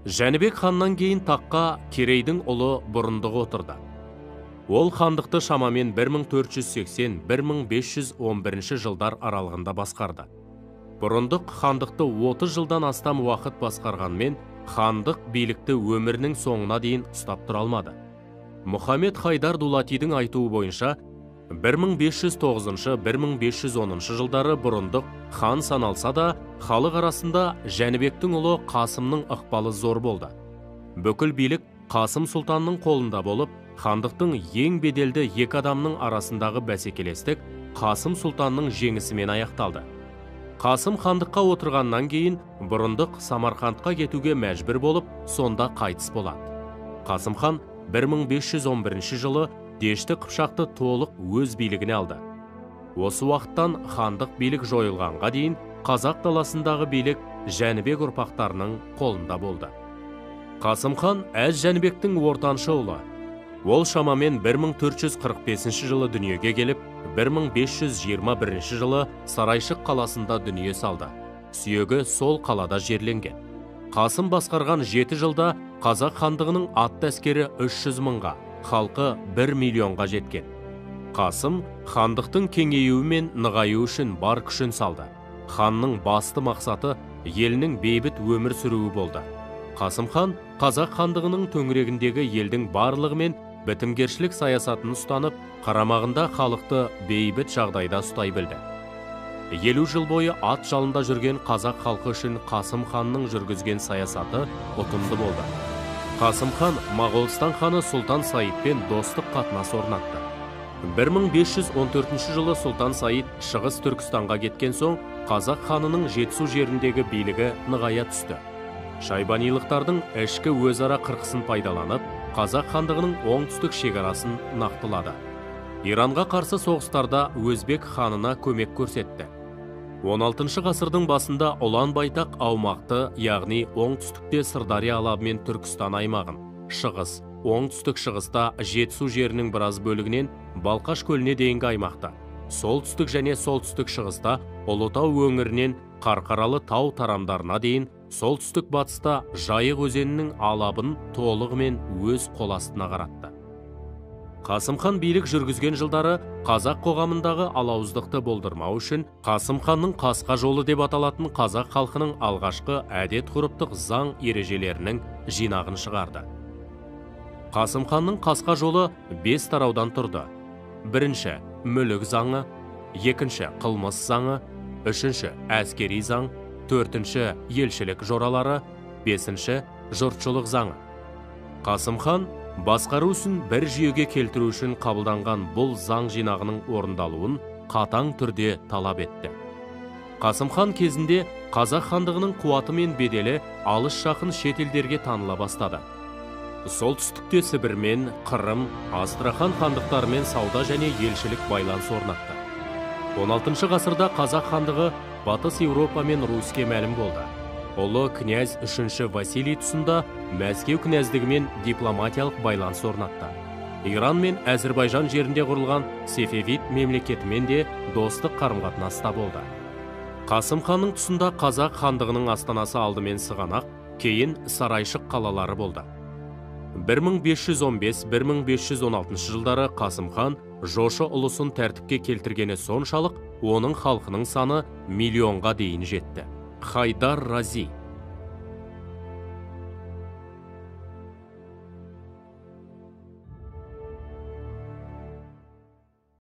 Жәнібек ханнан кейін таққа Керейдің ұлы Бұрындық отырды. Ол хандықты шамамен 1480-1511 жылдар аралығында басқарды. Бұрындық хандықты 30 жылдан астам уақыт басқарғанмен, хандық билікті өмірінің соңына дейін ұстап тұра алмады. Мұхаммед Хайдар Дулатидің айтуы бойынша, 1509-1510 жылдары Бұрындық хан саналса да, халық арасында Жәнібектің ұлы Қасымның ықпалы зор болды. Бүкіл билік Қасым сұлтанның қолында болып, хандықтың ең беделді екі адамның арасындағы бәсекелестік Қасым сұлтанның жеңісімен аяқталды. Қасым хандыққа отырғаннан кейін Бұрындық Самарқандқа кетуге мәжбүр болып, сонда қайтыс болады. Қасым хан 1511 жылы Дешті Қыпшақты толық өз билігіне алды. Осы уақыттан хандық билік жойылғанға дейін қазақ даласындағы билік Жәнібек ұрпақтарының қолында болды. Қасым хан Әз Жәнібектің ортаншы ұлы. Ол шамамен 1445 жылы дүниеге келіп, 1521 жылы Сарайшық қаласында дүние салды. Сүйегі сол қалада жерленген. Қасым басқарған 7 жылда қазақ хандығының атты әскері 300 мыңға, халқы 1 миллионға жеткен. Қасым хандықтың кеңеюі мен нығаюы үшін бар күшін салды. Ханның басты мақсаты елінің бейбіт өмір сүруі болды. Қасым хан қазақ хандығының төңірегіндегі елдің барлығымен бітімгершілік саясатын ұстанып, қарамағында халықты бейбіт жағдайда ұстай білді. 50 жыл бойы ат жалында жүрген қазақ халқы үшін Қасым ханның жүргізген саясаты ұтымды болды. Қасым хан Моғолстан ханы Сұлтан Саидпен достық қатынас орнатты. 1514 жылы Сұлтан Саид Шығыс Түркістанға кеткен соң, қазақ ханының Жетісу жеріндегі билігі нығая түсті. Шайбанилықтардың ішкі өзара қырқысын пайдаланып, қазақ хандығының оңтүстік шекарасын нақтылады. Иранға қарсы соғыстарда Өзбек ханына көмек көрсетті. 16 ғасырдың басында ұлан байтақ аумақты, яғни оңтүстікте Сырдария алабы мен Түркістан аймағын, шығыс, оңтүстік шығыста Жетісу жерінің біраз бөлігінен Балқаш көліне дейінгі аймақты, солтүстік және солтүстік шығыста Ұлытау өңірінен Қарқаралы тау тарамдарына дейін, солтүстік батыста Жайық өзенінің алабын толығымен өз қол астына қаратты. Қасым хан билік жүргізген жылдары қазақ қоғамындағы алауыздықты болдырмау үшін Қасым ханның қасқа жолы деп аталатын қазақ халқының алғашқы әдет-ғұрыптық заң ережелерінің жинағын шығарды. Қасым ханның қасқа жолы 5 тараудан тұрды. Бірінші, мүлік заңы, екінші, қылмыс заңы, үшінші, әскери заң, төртінші, елшілік жоралары, бесінші, жұртшылық заңы. Қасым хан басқару ісін бір жүйеге келтіру үшін қабылданған бұл заң жинағының орындалуын қатаң түрде талап етті. Қасым хан кезінде қазақ хандығының қуаты мен беделі алыс жақын шет елдерге таныла бастады. Солтүстікте Сібірмен, Қырым, Астрахан хандықтарымен сауда және елшілік байланыс орнатты. 16 ғасырда қазақ хандығы Батыс Еуропа мен Руське мәлім болды. Ұлы князь 3 Василий тұсында Мәскеу князьдігімен дипломатиялық байланыс орнатты. Иран мен Әзірбайжан жерінде құрылған Сефевид мемлекетімен де достық қарым-қатынаста болды. Қасым ханның тұсында қазақ хандығының астанасы алдымен Сығанақ, кейін Сарайшық қалалары болды. 1515-1516 жылдары Қасым хан Жошы ұлысын тәртіпке келтіргені соншалық, оның халқының саны миллионға дейін жетті. Хайдар Рази.